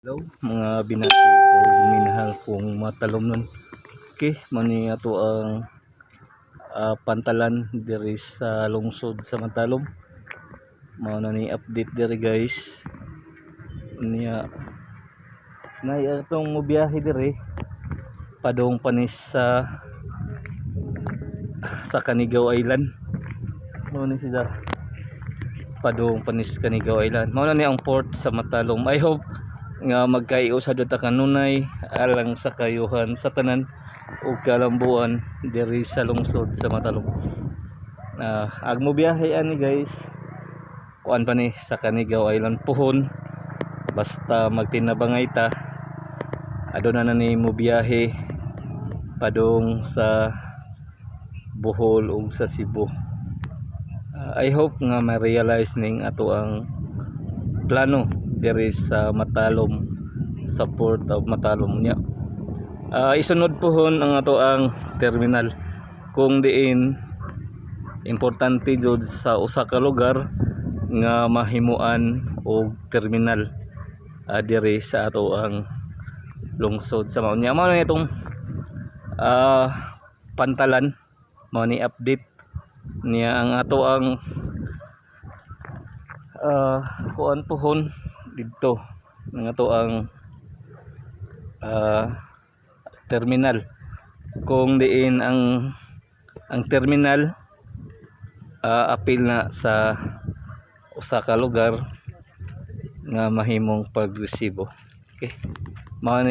Hello mga binati o minahal kong matalomnon. Okay, mao ni ato ang pantalan diri sa lungsod sa Matalom. Mao na ni update diri, guys. Niya nay atong mobiyahe diri padung panis sa Canigao Island. Mao ni siya, padung panis Canigao Island. Mao na ni ang port sa Matalom. I hope nga magkaiusa ta kanunay alang sa kayuhan sa tanan ug kalambuan diri sa lungsod sa Matalom. Ag mo biyahe ani, guys, kuan pa ni sa Canigao Island puhon, basta magtinabangay ta, aduna na ni mo biyahe padung sa Bohol ug sa Cebu. I hope nga ma-realize ning ato ang plano diri sa Matalom, sa Port of Matalom niya. Isunod pohon ang ato ang terminal kung diin importante jud sa usa ka lugar nga mahimuan og terminal diri sa ato ang lungsod sa Maunya. Mao na itong pantalan, mao ni update niya ang ato ang kuan pohon didto ang ato ang terminal kung diin ang terminal apil na sa usa ka lugar nga mahimong pagresibo. Okay, mao ni.